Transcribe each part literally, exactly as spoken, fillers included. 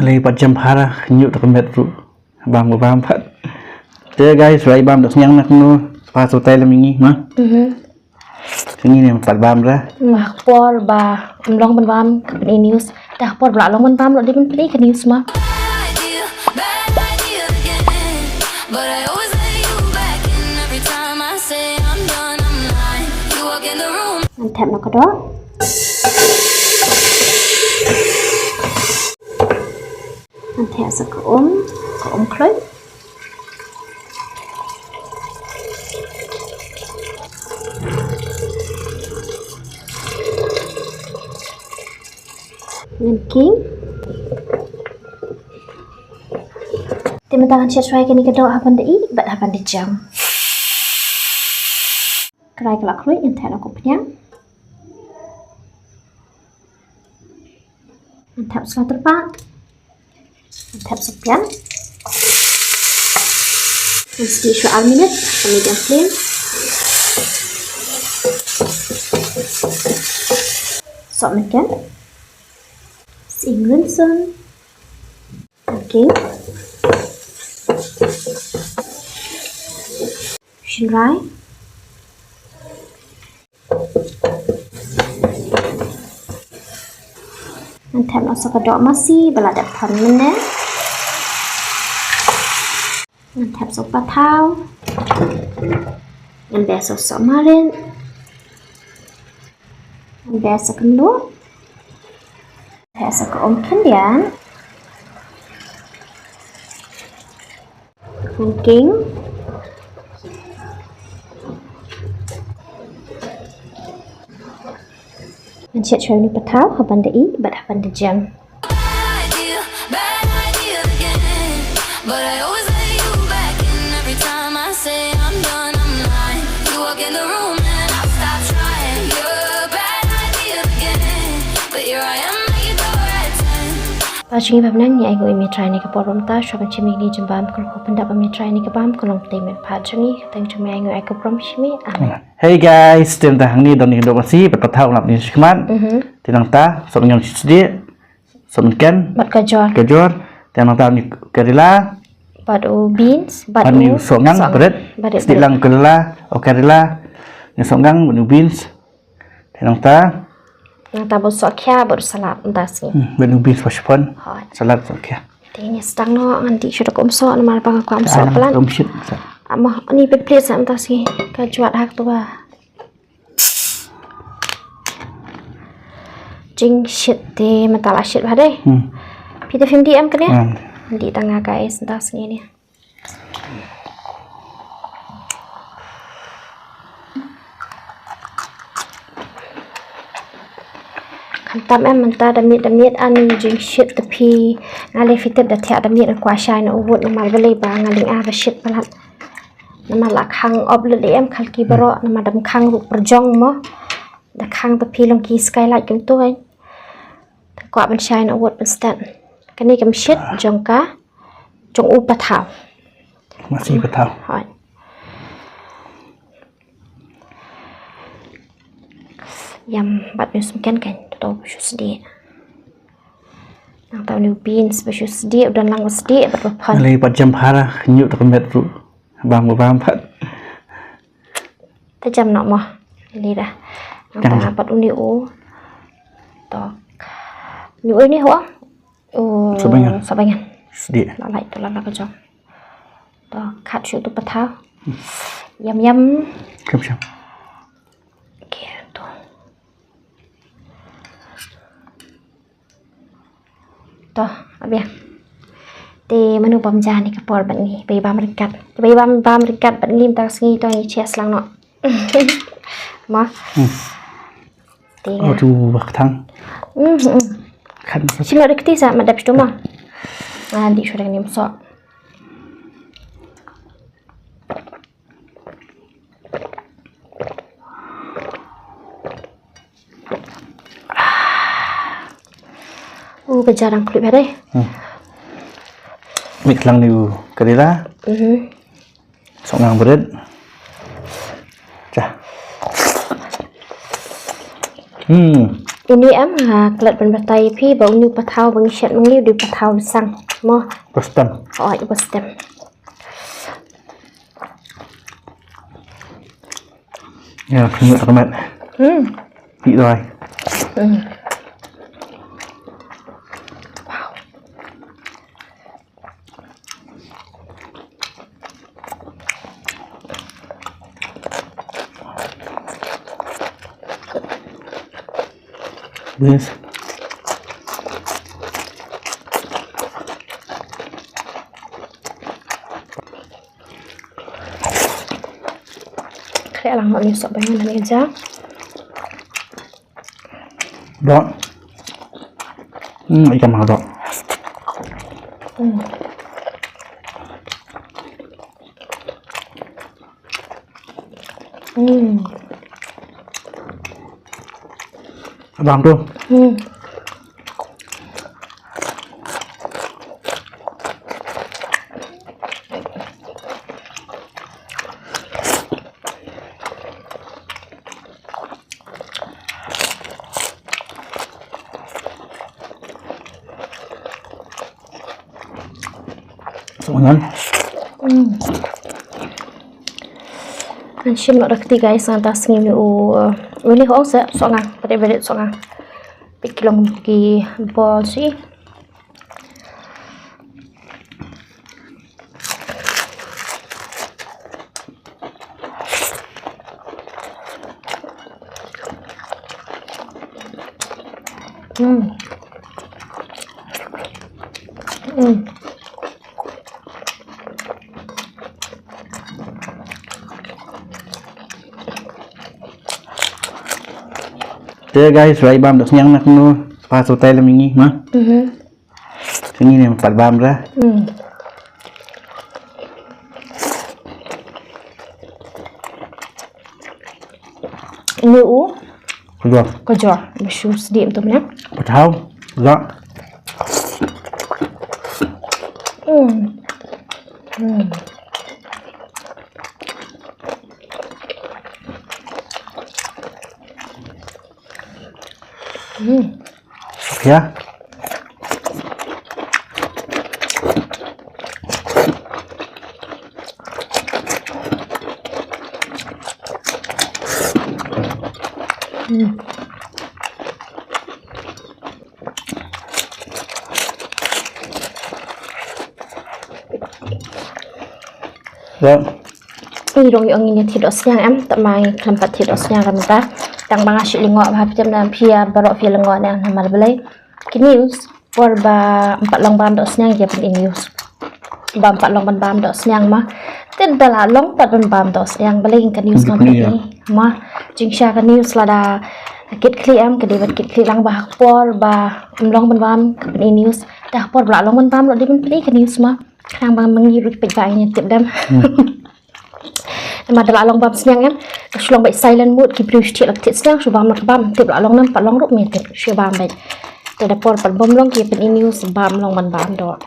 Lei pat jam phara, nyu tak met ru. Bam bam pat. Te guys, rai bam dak sniang nak nu. Pa su tai lam ini, ma. Mhm. Ini ni pat bam ra. Mah por ba, em long ban bam, ka pyn news. Dah por ba long ban bam, lo di ban pyn ka news ma. But I always let you back in every time I say I'm done, I'm lying. You walk in the room. Ngan thep noh ka doh. Ngan thep sa ka um, ka um khluit. Ngan king. Te mynta ngan shet shwa ïa kane ka doh haba nda ih bad haba nda jam. Krai ka la khluit, ngan thep noh ka pniang. Ngan thep sa tyrpad. Ngan thep sa pian. Ngan sdieh shuwa ar minit ha medium flame. Sohmynken. Sying rynsun. Okay. Shynrai. Ngan thep noh sa ka doh masi ba la dep thon mynne. Ngan thep sa u pathaw. Ngan ber sa u sohmarit. Ngan ber sa ka mluh. Ngan thep sa ka um khyndiat. Ngan king. Ngan shet shuwa ïa une u pathaw haba nda ih bad haba nda jam. But I always let you back in every time I say I'm done, I'm lying. You walk in the room and I stop trying. You're a bad idea again, but here I am at your door at ten. Pat jong ngi ba mynne ngi ainguh ïa me Trai ne ka por ba mynta, shuwa ban shim ïa kine ki jingbam, kyrkhu pyndap ïa me Trai ne ka bam, ka long pyrthei met pat jong ngi, ka teng jong me ainguh ai ka burom sha me. Amen. Hey guys, te mynta hangne don ïa ka doh masi bad pathaw lap ne shakhmat. Mhm. Te nangta sop ngam shisdieh, sop mynken, bad kajor. Kajor. Te nangta ni karela, bad u beans, bad bad ni u u sohkngang, sohkngang. Bret. Bad u sdieh bret lang karela, o karela, ni sohkngang bad u beans. Te nangta, nangta ba u sohkhia bad u salad mynta sngi. Hmm, bad u beans ba shipon. Hooid. Salad sohkhia. Te ngi sdang noh, ngan dih shuh da ka um soh namar ba nga kwah um soh palat. Um shit. Amo ni pynplie sa mynta sngi ka jwat ha ka tuba. Jingshit te mynta la shit bha dei. Hmm. Phi te phim dih em kane? Hmm. Dih tang nga guys, mynta sngi ni. Khamtam em mynta da miet da miet ani jingshit te phi, nga lei phi tip da thiah da miet nga kwah shai na u wut namar balei ba nga lynga ba shit palat. Namar la khang op lei em khalki baroh namar dam khang ruh pyrjong mo. Da khang te phi long ki skylight kumto kan. Te kwah ban shai na u wut ban stet. Kane ka mynshet jong ka, jong u pathaw. Masi pathaw. Hooid. Ïam bad u sohmynken kan, to ba shu sdieh. Nangta une u beans ba shu sdieh, u don lang ba sdieh bad ba phon. Lei pat jam phara, nyu tak met ruh. Bam bam pat. Te jam noh mo. Ini dah. Jam, jam. Nangta pat une u. Tok. Une u ini ho. Oh, sohbaingan. Sohbaingan. Sdieh. La lait to la la ka jong. To khat shuh tu pathaw. Yam yam. Yam yam. Okay, to. To, abia. Te mano bam ja ne ka por bad ngi. Bai bam ryngkat. Bai bam bam ryngkat bad ngi mynta sngi to ngi chia slang noh. Ma. Hmm. Te nga. Oh, tu bak thang. Hmm, hmm. Kan. Sino de kti sa madap tu ma. Ah, di sudah ni masuk. Uh, ka jarang kulit bha dei. Hmm. Mix lang ni u karela. Mhm. Sohkngang bret. Jah. Hmm. Ini em, ha, klet ban batai phi, ba uni u pathaw, ba ngi shet ma ngi u dei u pathaw basang. Mo. Ba stem. Oh, ba stem. Ya, kami tak mat. Hmm. Pi doi. Hmm. Wow. Bes. Khleh lang ma ngi sok ba ngan nang ija. Dok. Hmm, ikan mahal dok. Hmm. Hmm. Abang tu. Hmm. Soh ngan. Hmm. Ngan shim noh da kti guys, ngan ta sngi u, uh, uni hong se, soh ngan, pade bade soh ngan. Pik kilong ki bol si. Hmm. Hmm. Okay guys, rai bam da sniang na kunu. Pas utai la mingi, ma. Mhm. Sini ni empat bam dah. Hmm. Ini u. Kedua. Kejor. Bisu sedih betul ni. Pathaw. Dah. Hmm. Hmm. Hmm. Ya. Hmm. Ya. I rong i ong ini thied doh sniang em, tang ma ngi khlem pat thied doh sniang ka mynta. Tang ba nga shu lyngngoh bha phi tem na phi ïa baroh phi lyngngoh ne namar balei. Ki news por ba ym pat long bam doh sniang ïa pyn i news. Ba ym pat long ban bam doh sniang ma. Te da la long pat ban bam doh sniang balei ka news ngam pyn i ma. Jingshisha ka news lada kit khlieh em ka dei ban kit khlieh lang ba ha ka por ba ym long ban bam ka pyn i news. Te ha ka por ba la long ban bam doh dei ban pyn i ka news ma. Khnang ba ma ngi ruh peit ba ngi tip dem. Hmm. Namar da la long bam sniang em. Ka shu long beit silent mode, ki briew shu thiah la ka thied sniang, shu bam la ka bam, tip la long ne em pat long ruh, me tip shu bam beit. Te da por pat bym long ki pyn i news, bam long ban bam doh.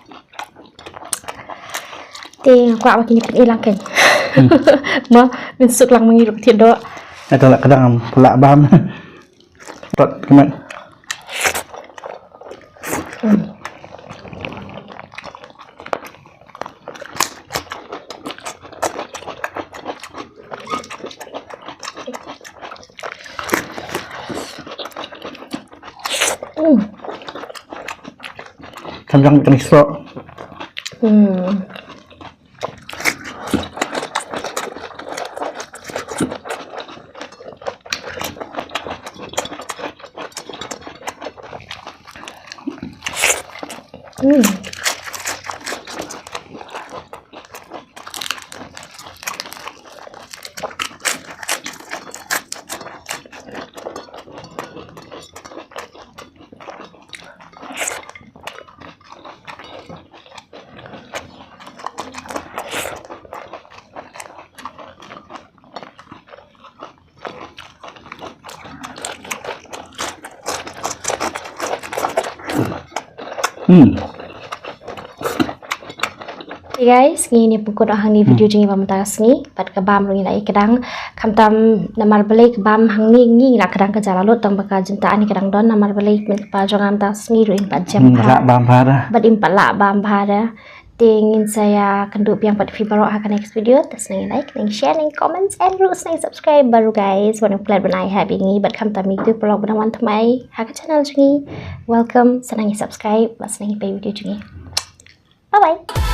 Te nga kwah ba kine pyn i lang kein. Hmm. Ma, mynsuk lang ma ngi ruh thied doh. Ata la ka dang am, la bam. Tot kemat. Hmm. Kandang tengah sok. Hmm. Hmm. Hmm. Hey guys, ngi ni pynkut hangne video jong ngi ba mynta ka sngi, bad ka bam ruh ngi la ïa kdang, khamtam namar balei ka bam hangne ngi la kdang ka jala lut tang ba ka jingtah ani kdang don, namar balei mynta ka jong nga mynta ka sngi ruh in pat jem Hmm, bha. Lah bam bha da. Bad in pat lah bam bha da. Te ngin sa ïa kynduh biang bad phi baroh ha ka next video. Te sngewbha like, like, share, like, comments, and ruh sngewbha subscribe baroh guys. Wan ym klet ban ai ha bad ngi bad khamtam ïa ki paralok ba dang wan thymmai ha ka channel jong ngi. Welcome, sngewbha subscribe, bad sngewbha peit video jong ngi. Bye bye.